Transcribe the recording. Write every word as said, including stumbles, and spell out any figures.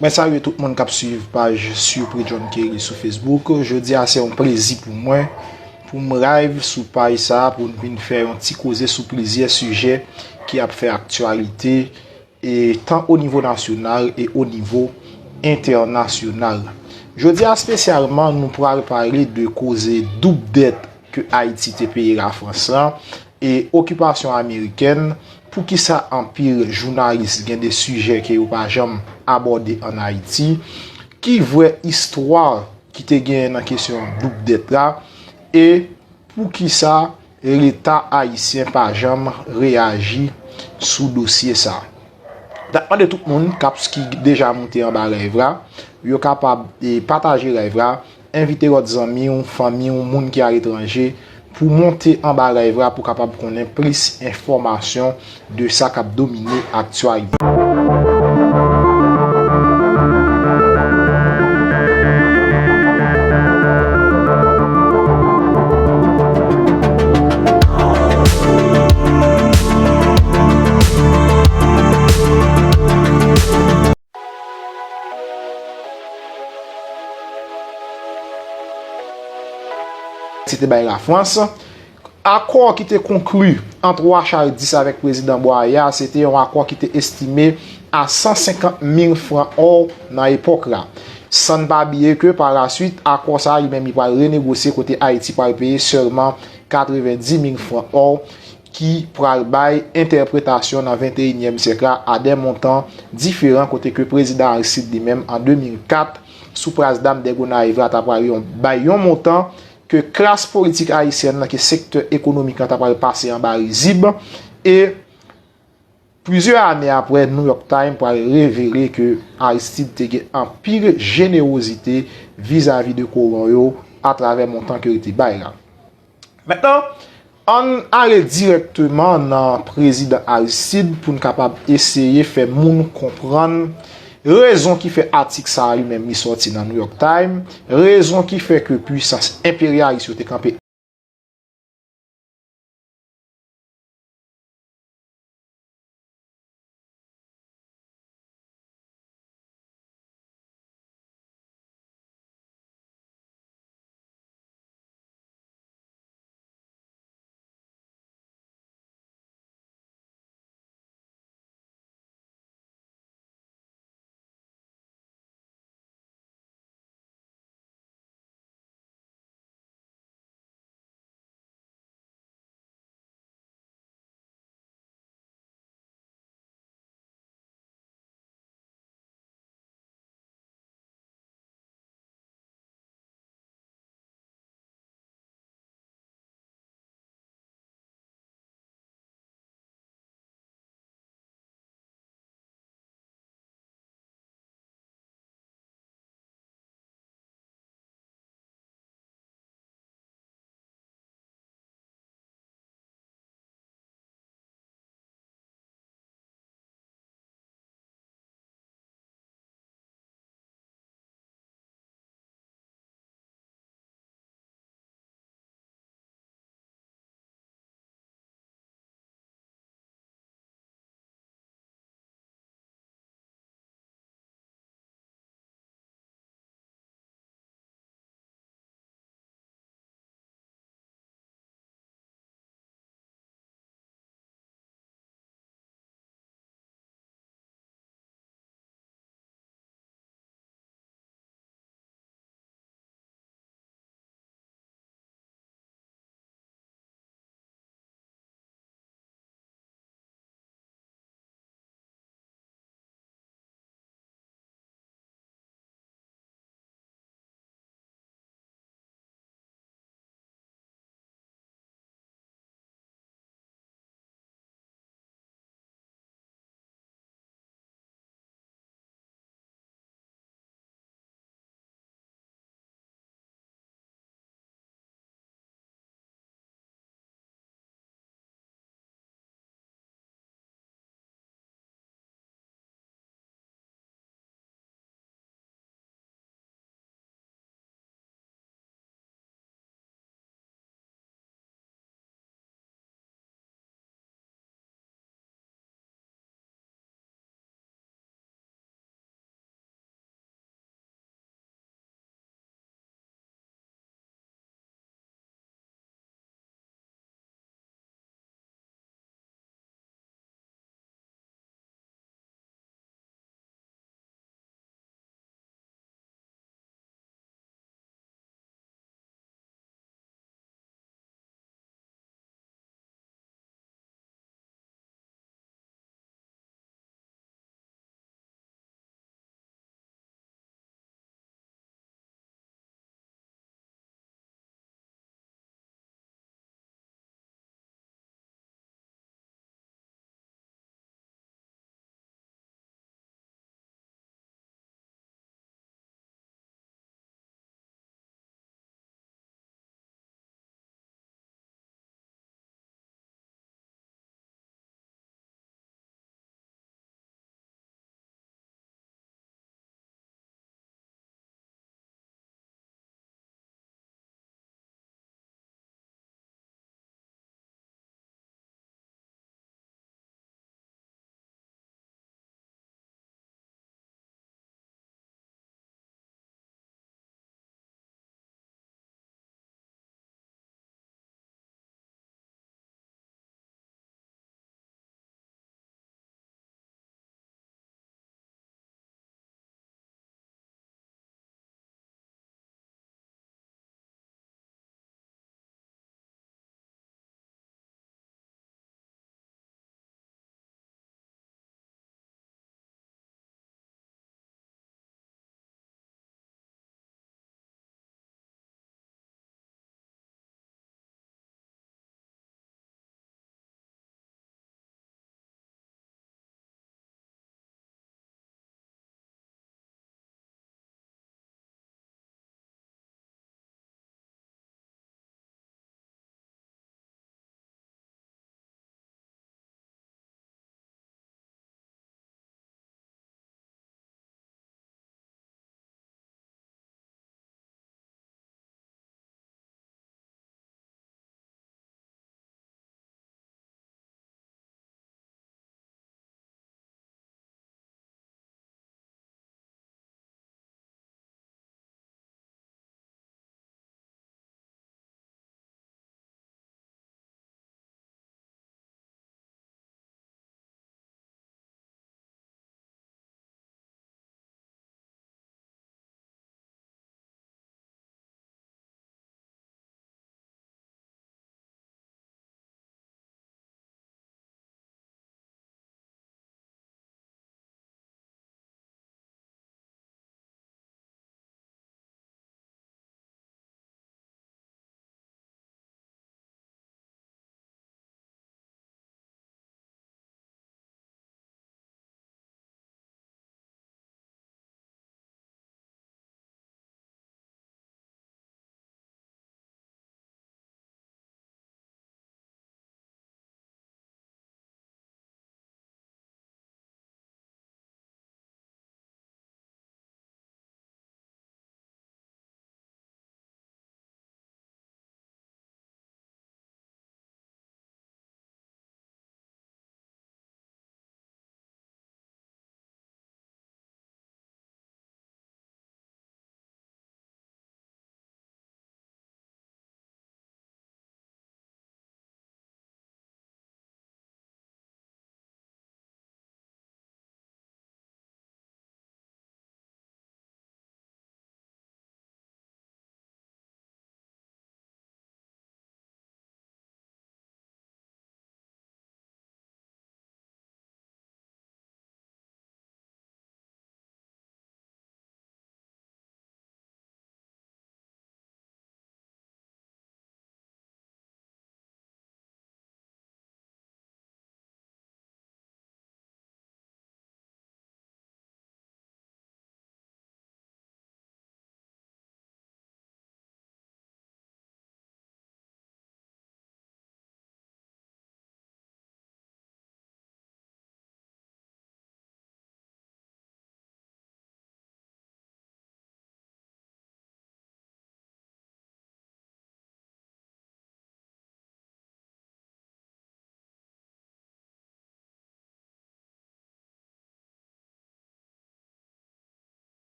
Mwen salye tout moun k ap swiv paj Surpris John Kerry sou Facebook. Jodi a se yon plezi pou mwen pou m live sou paj sa a pou n vin fè yon ti koze sou plizyè sijè ki ap fè aktyalite, e tan o nivo nasyonal e o nivo entènasyonal. Jodi a espesyalman nou pral pale de koze doub dèt ke Ayiti te peye Lafrans lan e okipasyon amerikèn, poukisa anpil jounalis gen de sijè ke yo pa janm abòde ann Ayiti, ki vrè istwa ki te genyen nan kesyon doub dèt la, e poukisa Leta ayisyen pa janm reyaji sou dosye sa. N ap mande tout moun k ap, ki deja moute anba live la, yo kapab, e, pataje live la, envite lòt zanmi w, fanmi w, moun ki aletranje, pou monte anba live la pou kapab konnen plis enfòmasyon de sa k ap domine aktyalite. Se te bay Lafrans. Akò ki te konkli ant Wa Chal dis avèk prezidan Bwaya, se te yon akò ki te estime a san senkant mil fran òr nan epòk la. San n pa bliye ke pa la swit, akò sa a li menm li pral renegosye kote Ayiti pral peye sèlman katrevenndis mil fran òr ki pral bay entèpretasyon nan venteyinyèm syèk la a de montan diferan, kote ke prezidan Aristide li menm an de mil kat sou plas dam de Gonayiv la ta pral yon, bay yon montan ke klas politik ayisyèn nan, ke sektè ekonomik lan ta pral pase anba rizib. E plizyè ane apre, New York Times pral revele ke Aristide te gen anpil jenerozite vizavi de kolon yo atravè montan ke li te bay la. Mentnan, ann ale dirèkteman nan prezidan Aristide pou n kapab eseye fè moun konprann rezon ki fè atik sa a li menm li sòti nan New York Times, rezon ki fè ke pwisans enperyalis yo te kanpe